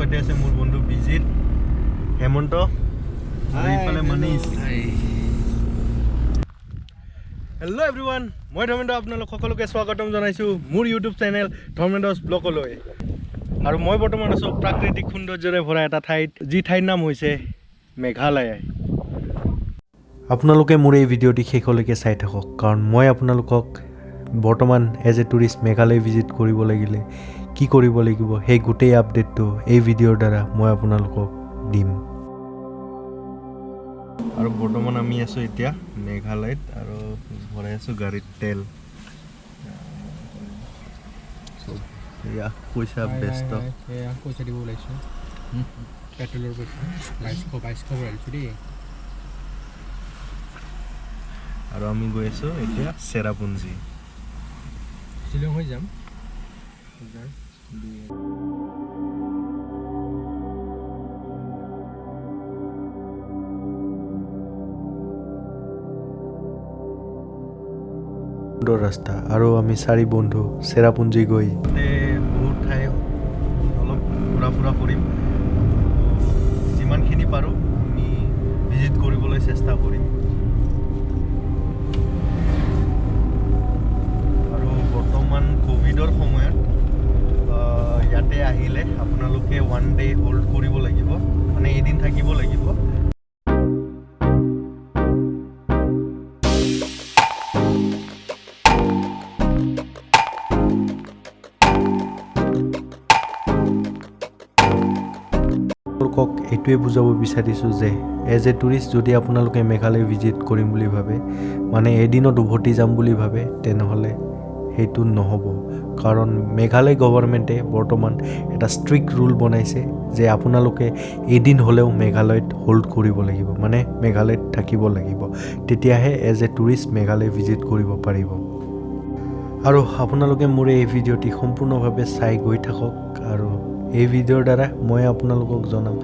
সৈতে আছে মোৰ বন্ধু বিজিত, হেমন্ত আৰু ইফালে মনীষ। হেল্ল' এভৰিৱান, মই ধৰ্মেন্দ্ৰ, আপোনালোক সকলোকে স্বাগতম জনাইছোঁ মোৰ ইউটিউব চেনেল ধৰ্মেন্দ্ৰছ ব্লগলৈ। আৰু মই বৰ্তমান আছোঁ প্ৰাকৃতিক সৌন্দৰ্যৰে ভৰা এটা ঠাইত, যি ঠাইৰ নাম হৈছে মেঘালয়। আপোনালোকে মোৰ এই ভিডিঅ'টি শেষলৈকে চাই থাকক, কাৰণ মই আপোনালোকক বৰ্তমান as a tourist Meghalaya visit কৰিব লাগিলে কি কৰিব লাগিব সেই গোটেই আপডেটটো এই ভিডিঅ'ৰ দ্বাৰা মই আপোনালোকক দিম। আৰু বৰ্তমান আমি আছোঁ এতিয়া মেঘালয়ত আৰু ভৰাই আছোঁ গাড়ীত তেল। এয়া পইচা ব্যস্ত। এয়া পইচা দিব ওলাইছোঁ, পেট্ৰলৰ পইচা 2200 ভৰাইছোঁ দেই। আৰু আমি গৈ আছোঁ এতিয়া চেৰাপুঞ্জী। শ্বিলং হৈ যাম। সুন্দৰ ৰাস্তা আৰু আমি চাৰি বন্ধু চেৰাপুঞ্জী গৈ বহুত ঠাই অলপ ঘূৰা ফুৰা কৰিম। যিমানখিনি পাৰোঁ আমি ভিজিট কৰিবলৈ চেষ্টা কৰিম। আৰু বৰ্তমান ক'ভিডৰ সময়ত ইয়াতে আহিলে আপোনালোকে ওৱান ডে হোল্ড কৰিব লাগিব, মানে এদিন থাকিব লাগিব। আপোনালোকক এইটোৱে বুজাব বিচাৰিছোঁ যে এজ এ টুৰিষ্ট যদি আপোনালোকে মেঘালয় ভিজিট কৰিম বুলি ভাবে, মানে এদিনত উভতি যাম বুলি ভাবে, তেনেহ'লে সেইটো নহ'ব। কাৰণ মেঘালয় গভৰ্ণমেণ্টে বৰ্তমান এটা ষ্ট্ৰিক্ট ৰুল বনাইছে যে আপোনালোকে এদিন হ'লেও মেঘালয়ত হোল্ড কৰিব লাগিব, মানে মেঘালয়ত থাকিব লাগিব, তেতিয়াহে as a tourist Meghalaya visit কৰিব পাৰিব। আৰু আপোনালোকে মোৰ এই ভিডিঅ'টি সম্পূৰ্ণভাৱে চাই গৈ থাকক। আৰু এই ভিডিঅ'ৰ দ্বাৰা মই আপোনালোকক জনাম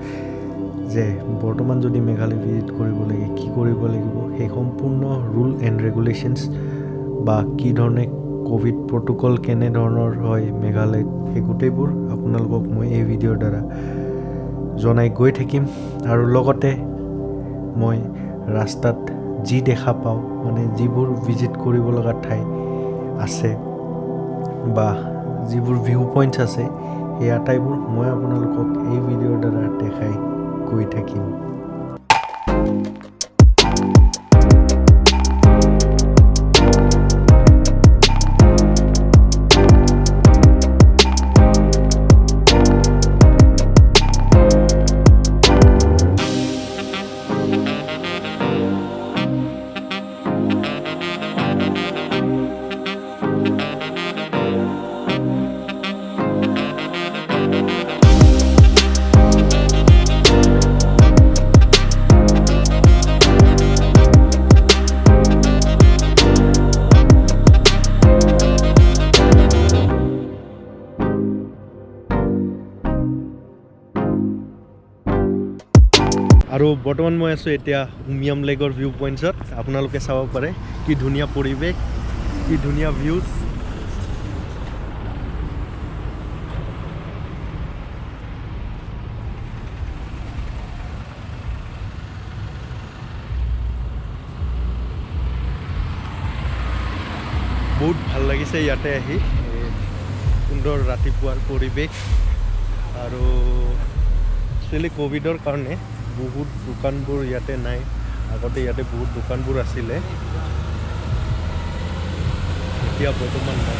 যে বৰ্তমান যদি মেঘালয় ভিজিট কৰিব লাগে কি কৰিব লাগিব, সেই সম্পূৰ্ণ ৰুল এণ্ড ৰেগুলেশ্যনছ বা কি ধৰণে ক'ভিড প্ৰট'কল কেনেধৰণৰ হয় মেঘালয়ত, সেই গোটেইবোৰ আপোনালোকক মই এই ভিডিঅ'ৰ দ্বাৰা জনাই গৈ থাকিম। আৰু লগতে মই ৰাস্তাত যি দেখা পাওঁ, মানে যিবোৰ ভিজিট কৰিব লগা ঠাই আছে বা যিবোৰ ভিউ পইণ্টছ আছে, সেই আটাইবোৰ মই আপোনালোকক এই ভিডিঅ'ৰ দ্বাৰা দেখাই গৈ থাকিম। আৰু বৰ্তমান মই আছোঁ এতিয়া উমিয়াম লেকৰ ভিউ পইণ্টছত। আপোনালোকে চাব পাৰে কি ধুনীয়া পৰিৱেশ, কি ধুনীয়া ভিউজ। বহুত ভাল লাগিছে ইয়াতে আহি, এই সুন্দৰ ৰাতিপুৱাৰ পৰিৱেশ। আৰু একচুৱেলি ক'ভিডৰ কাৰণে বহুত দোকানবোৰ ইয়াতে নাই, আগতে ইয়াতে বহুত দোকানবোৰ আছিলে, এতিয়া বৰ্তমান নাই।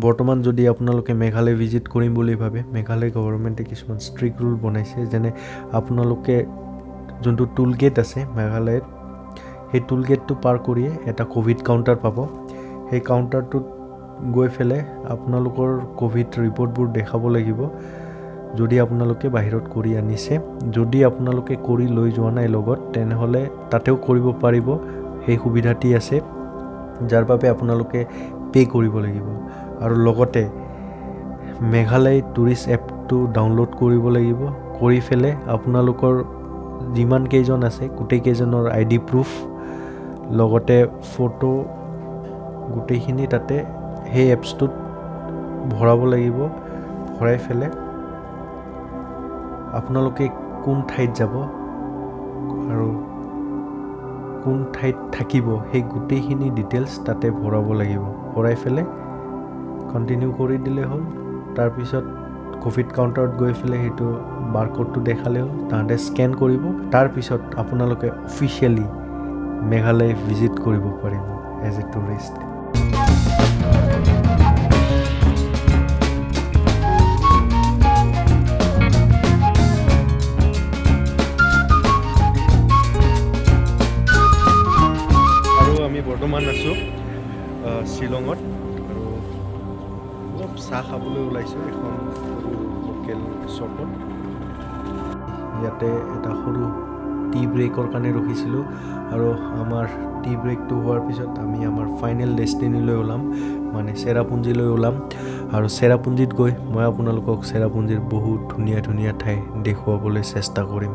বৰ্তমান যদি আপোনালোকে মেঘালয় ভিজিট কৰিম বুলি ভাবে, মেঘালয় গভৰ্ণমেণ্টে কিছুমান ষ্ট্ৰিক্ট ৰুল বনাইছে, যেনে আপোনালোকে যোনটো টোল গেট আছে মেঘালয়ত, সেই টোল গেটটো পাৰ কৰিয়ে এটা ক'ভিড কাউণ্টাৰ পাব। সেই কাউণ্টাৰটোত গৈ পেলাই আপোনালোকৰ ক'ভিড ৰিপৰ্টবোৰ দেখাব লাগিব, যদি আপোনালোকে বাহিৰত কৰি আনিছে। যদি আপোনালোকে কৰি লৈ যোৱা নাই লগত, তেনেহ'লে তাতেও কৰিব পাৰিব, সেই সুবিধাটি আছে, যাৰ বাবে আপোনালোকে পে' কৰিব লাগিব। আৰু লগতে মেঘালয় টুৰিষ্ট এপটো ডাউনলোড কৰিব লাগিব, কৰি পেলাই আপোনালোকৰ যিমান কেইজন আছে গোটেই কেইজনৰ আই ডি প্ৰুফ, লগতে ফটো গোটেইখিনি তাতে সেই এপছটোত ভৰাব লাগিব। ভৰাই পেলাই আপোনালোকে কোন ঠাইত যাব আৰু কোন ঠাইত থাকিব সেই গোটেইখিনি ডিটেইলছ তাতে ভৰাব লাগিব। ভৰাই পেলাই কণ্টিনিউ কৰি দিলে হ'ল। তাৰপিছত ক'ভিড কাউণ্টাৰত গৈ পেলাই সেইটো বাৰক'ডটো দেখালে হ'ল, তাহাঁতে স্কেন কৰিব। তাৰপিছত আপোনালোকে অফিচিয়েলি মেঘালয় ভিজিট কৰিব পাৰিব এজ এ টুৰিষ্ট। আৰু আমি বৰ্তমান আছোঁ শ্বিলঙত আৰু অলপ চাহ খাবলৈ ওলাইছোঁ এখন সৰু লোকেল শ্বপত। ইয়াতে এটা সৰু টি ব্ৰেকৰ কাৰণে ৰখিছিলোঁ আৰু আমাৰ টি ব্ৰেকটো হোৱাৰ পিছত আমি আমাৰ ফাইনেল ডেষ্টিনীলৈ ওলাম, মানে চেৰাপুঞ্জীলৈ ওলাম। আৰু চেৰাপুঞ্জীত গৈ মই আপোনালোকক চেৰাপুঞ্জীৰ বহুত ধুনীয়া ধুনীয়া ঠাই দেখুৱাবলৈ চেষ্টা কৰিম।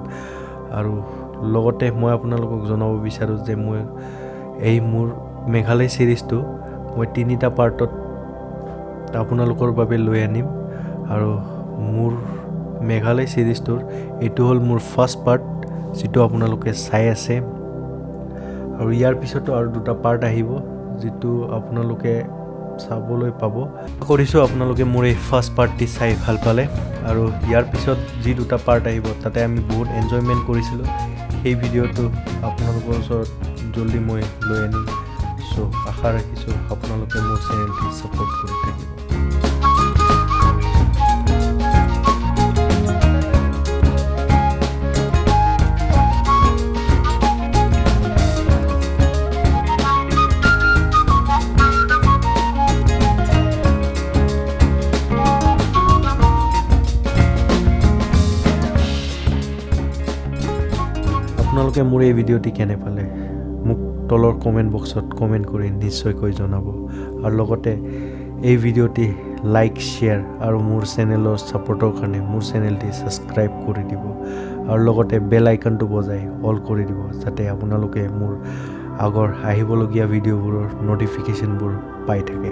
আৰু লগতে মই আপোনালোকক জনাব বিচাৰোঁ যে মই এই মোৰ মেঘালয় ছিৰিজটো মই 3টা পাৰ্টত আপোনালোকৰ বাবে লৈ আনিম। আৰু মোৰ মেঘালয় ছিৰিজটোৰ এইটো হ'ল মোৰ ফাৰ্ষ্ট পাৰ্ট, যিটো আপোনালোকে চাই আছে। আৰু ইয়াৰ পিছতো আৰু 2টা পাৰ্ট আহিব, যিটো আপোনালোকে চাবলৈ পাব। আশা কৰিছোঁ আপোনালোকে মোৰ এই ফাৰ্ষ্ট পাৰ্টটি চাই ভাল পালে। আৰু ইয়াৰ পিছত যি 2টা পাৰ্ট আহিব তাতে আমি বহুত এনজয়মেণ্ট কৰিছিলোঁ, সেই ভিডিঅ'টো আপোনালোকৰ ওচৰত জল্দি মই লৈ আনিম। চ' আশা ৰাখিছোঁ আপোনালোকে মোৰ চেনেলটি ছাপোৰ্ট কৰি থাকিব। আপোনালোকে মোৰ এই ভিডিঅ'টি কেনে পালে মোক তলৰ কমেণ্ট বক্সত কমেণ্ট কৰি নিশ্চয়কৈ জনাব। আৰু লগতে এই ভিডিঅ'টি লাইক, শ্বেয়াৰ আৰু মোৰ চেনেলৰ ছাপোৰ্টৰ কাৰণে মোৰ চেনেলটি ছাবস্ক্ৰাইব কৰি দিব। আৰু লগতে বেল আইকনটো বজাই অল কৰি দিব, যাতে আপোনালোকে মোৰ আগৰ আহিবলগীয়া ভিডিঅ'বোৰৰ ন'টিফিকেশ্যনবোৰ পাই থাকে।